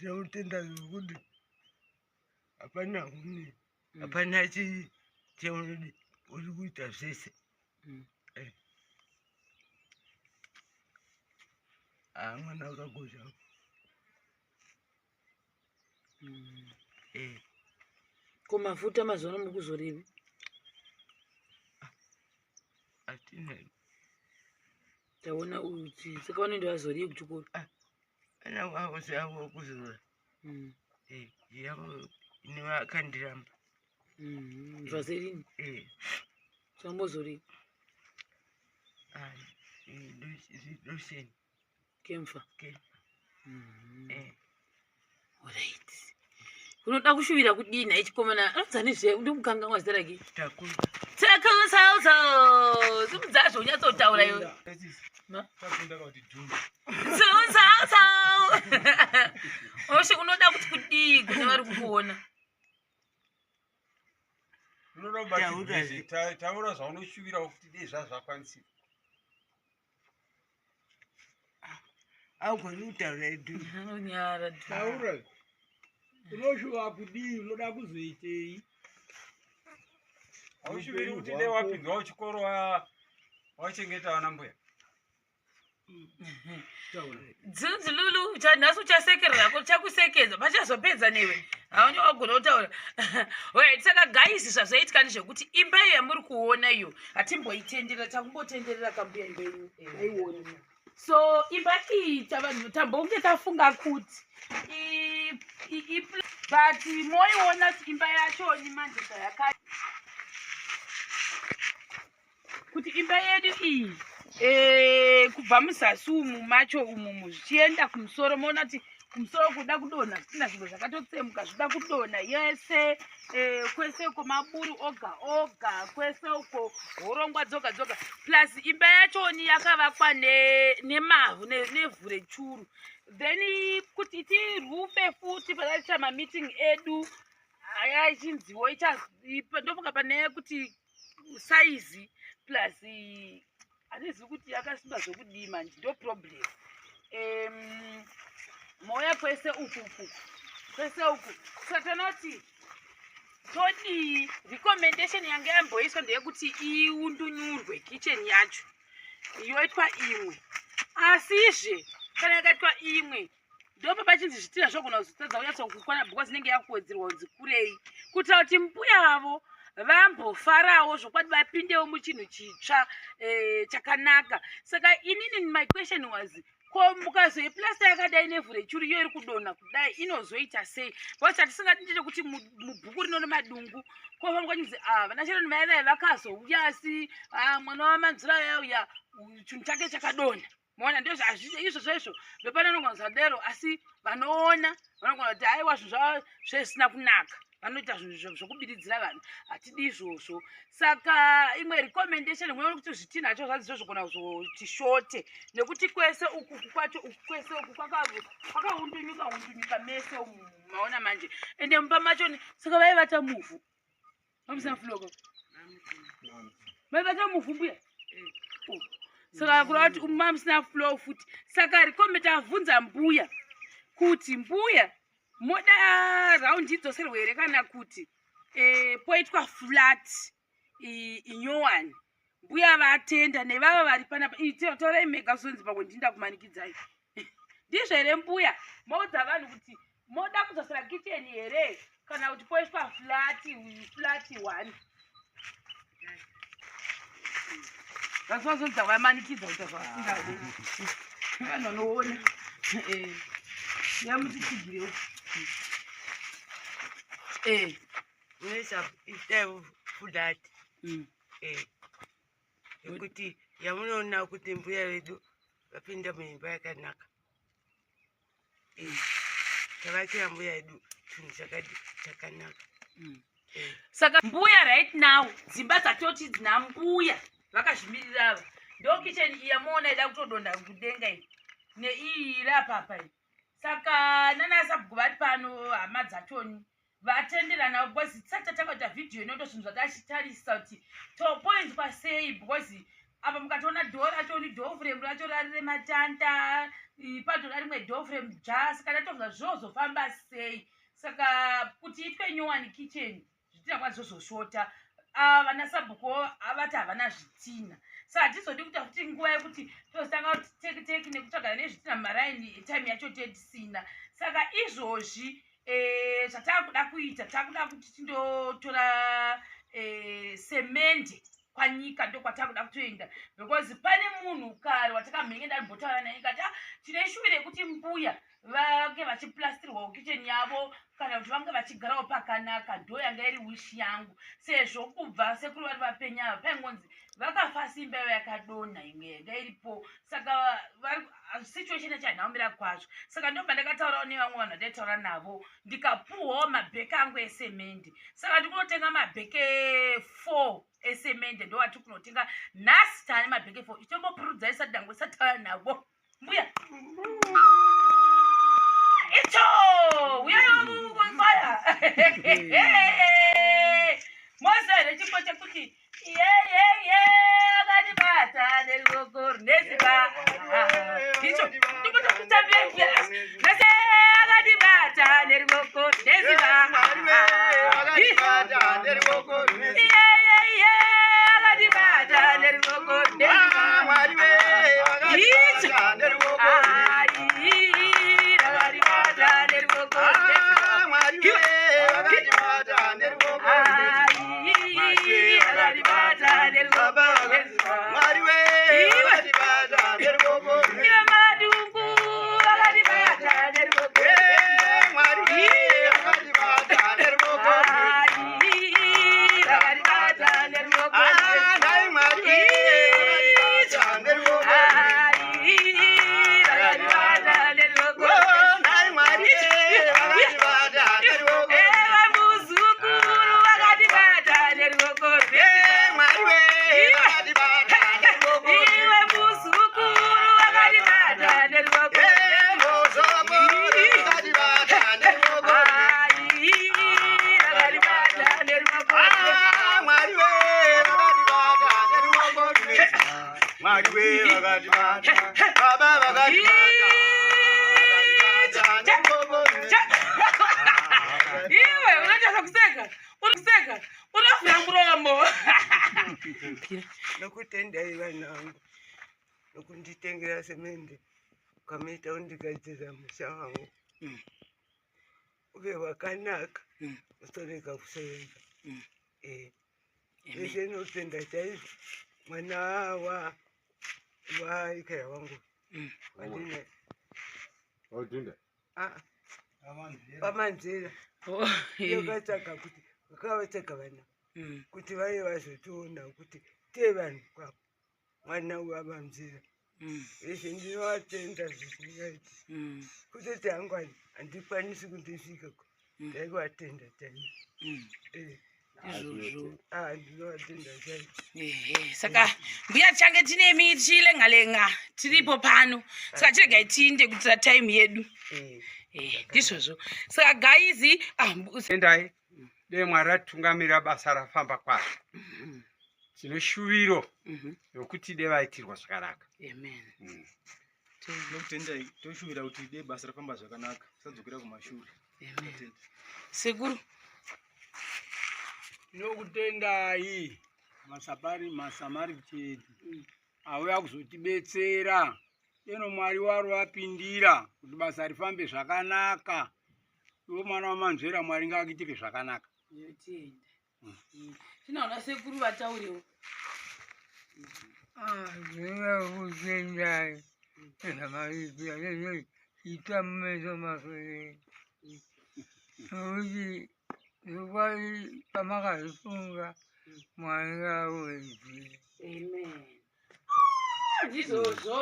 Tinotenda zvekuti hapana huni, hapana chii cheunodi uri kuita zvese. Ah, mwana wakakosha. Ko mafuta mazuva ano muri kuzorevi? Hatina. Taona uti saka vanoenda vazorii kuchikoro? Ana wavo avo kuzora. Yavo nevakandiramba. Vaserini? Saka Ah, lotion. Kemfa. Kemfa. Alright. Unoda kushuvira kudii nhai chikomana? Anonzi zve ndikukanganwa zita rake. Takura. Takusauso. Simudzazvo unyatsotaura iwe. Ma? Takunda kuti dhuma. Susauso. Oshe unoda kuti kudii kune vari kukuona? Unoda kubatsirwa. Taura zvaunoshuvira kuti dei zvazvakwanisika. Augoni kutaura edu. Anonyara. Taura. Unoshuva kudii? Unoda kuzoitei? Haushuviri kuti dei wapinzwa kuchikoro wachengeta vana mbuya? Dzinzi Lulu, nhasi uchasekerera chakusekedza pachazopedza newe. Hauni wagona kutaura. Right, saka guys, zvazvaitika ndezvekuti imba iyo yamuri kuona iyo hatimboitenderera, takumbotenderera kambuya imba iyo aiona. So imba iyi tavanhu tambonge tafunga kuti but moiona kuti imba yachoni manje zvayaka kuti imba yedu iyi kubva muzasi umu macho umumu zvichienda kumusoro, moona kuti kumusoro kuda kudonha zvitina zvimwe zvakatotsemuka zvida kudonha yese, kwese uko maburi oga oga, kwese uko horongwa dzoga dzoga. Plus imba yachoni yakavakwa nemavhu nevhu rechuru. Then kuti tirufe futi pataita mameeting edu aya ichinziwo ndofunga pane kuti saizi plus handizivi kuti yakasimba zvokudii manje, ndo problem. Mouya kwese uku uku kwese uku, saka tanoti todii? Recommendation yange yamboiswa ndeyekuti iundunyurwe kitchen yacho yoitwa imwe, asizve kana yakaitwa imwe ndopa pachinzi zvitina zvogona kuzotadza kunyatsokukwana because inenge yakuwedzerwa kunzi kurei, kuitira kuti mbuya vavo vambofarawo zvokwadi, vapindewo muchinhu chitsva chakanaka. Saka inini my question was, ko mukazoiplasta yakadai nevhu rechuru iyo iri kudonha kudai inozoita sei? Because chatisingadi ndechekuti mubhuku rino nemadungu kofanirwa chinzi ah, vana Sheroni vaya vaya vakazouya, asi ah, mwana waManzura yauya chinhu chake chakadonha. Maona, ndo izvozvo izvo ndopane anogona kusadero, asi vanoona vanogona kuti aiwa, zvinhu zvava zvisina kunaka, vanoita zvinhu zvokubiridzira vanhu, hatidi izvozvo. Saka imwe recommendation munoona kuti zvitinha zvacho zvozvogona kuzoti shote nekuti kwese uku kwacho uku kwese uku kwakaundunyuka undunyuka mese umu, maona manje. Ende mumba macho saka vaivata muvhu, vamusina floor, vaivata muvhu mbuya. Oh. Saka kureva kuti umu mamusina floor futi. Saka recommend avhunza mbuya kuti mbuya moda round idzoserwe here kana kuti poitwa flat inyowani. Mbuya vatenda nevava vari panapa. Torai mega zonzi pamwe ndinda kumanikidzai. Ndizvo here mbuya? Moudza vanhu kuti moda kudzosera kitchen here kana kuti poiswa flat one? Vasi vazonzi vamanikidza kuita zvavasingade, vanhu vanoona yamutitsigirewo. Unoisa itai flat yekuti yamunoona kuti mbuya vedu vapinda muimba yakanaka. Tavakira mbuya yedu chinhu chakadi chakanaka. Saka mbuya right now dzimba dzatoti dzina mbuya vakazvimirira ava, ndo kitchen iya muona ida kutodonha kudenga iyi neiyi iri apapa iyi. Saka nana sabhuku vari pano, hama dzachoni vatenderana, because tisati tatanga kuita vhidhiyo inoto zvinhu zvatachitarisa kuti topoindwa sei, because apa mukatoona door racho ni door frame racho rari rematanda. Patoda rimwe door frame ja, saka ndatovza zvozofamba sei. Saka kuti itwe nyowani kitchen, zvitina kwazozoshota. Vana sabhuku avati havana zvitina, saka hatizodi kuita futi nguva yekuti tozotanga kuti teki teki nekutsvagana nezvitina mumaraini, time yacho tetisina. Saka izvozvi zvataakuda kuita, takuda kuti tindotora semende kwanyika, ndo kwatakuda kutoenda, because pane munhu kare watakamhenge ndambotaura naye kati, ah, tine shuwiro yekuti mbuya vange vachiplastirwawo kitchen yavo kana kuti vange vachigarawo pakanaka. Ndo yanga iri wish yangu, sezvo kubva sekuru vari vapenya ava paingonzi vakafa simba ivo yakadonha, imwe yanga iripo. Saka situation yacho haina kumira kwazvo. Saka ndobva ndakataurawo nevamwe vanhu vandaitaura navo, ndikapuhwawo mabheke angu esemende. Saka ndikunotenga mabheke 4 esemende, ndo ati kunotenga nhasi. Taane mabheke 4, itombopurudza isati dango isataura navo. Mbuya, icho uyayokwaya mose nechipo chekuti yeyeye akatibata neruoko runesimba. Icho ndikutokutambira mbuya nese akatibata neruoko runesimba. Iyeyeye akatibata neruoko runesimba. Icho ai akatibata neruoko runesimba. Ai akatibata neruoko runesimba. Iwe madungu akatibata neruoko runesimba. Ai akatibata neruoko runesimba. Ai akatibata neruoko runesimba. Ewe muzukuru akatibata neruoko runesimba. Iwe muzukuru akatibata neruoko runesimba. Ai akatibata neruoko runesimba. Mwari we vakatibata, baba vakatibata. Iwe unoita kuseka, uri kuseka, unovhura muromo. Nokutendai vana vangu nokunditengera semende, kwamaita kundigadzira musha wangu uve wakanaka, usorega kusevenza. Zvese notenda chaizvo mwana wa waikaya wangu wandine. Odinda. Ah, pamanzira yakatsvaga kuti vakavatsvaga vana kuti vaive vazotiona kuti tee vanhu kwavo mwana wavanzira. Izvi ndinovatenda zvisingaiti. Kutoti hangu handikwanisi kundisvikako, ndaikuvatenda chaizvo. Izvozvo. Ah, ndinovatenda chaizvo. Ehe, saka mbuya tichange tine michilenga lenga tiripo pano, saka chiregai tiinde kuitira time yedu. Ndizvozvo. Saka guys, ah, Endai dei Mwari atungamira, basa rafamba kwazvo. Tine shuviro yokuti dei vaitirwa zvakanaka. Amen. Tinokutendai, toshuvira kuti dei basa rafamba zvakanaka, tisadzokera kumashure. Amen. Tenda. Sekuru. Tinokutendai masapari maSamaritan auya kuzotibetsera. Deno Mwari waro vapindira kuti basa rifambe zvakanaka. Iwe mwana waManzvera, Mwari ngaakuitire zvakanaka. Ndinotenda. Tinaona sekuru vataurewo. Ndinokutendai nezvamaitira nezvezviita mumeso masere, nokuti zvokwadi pamakazvifunga, Mwari ngaakuwedzere. Amen, ndizvozvo.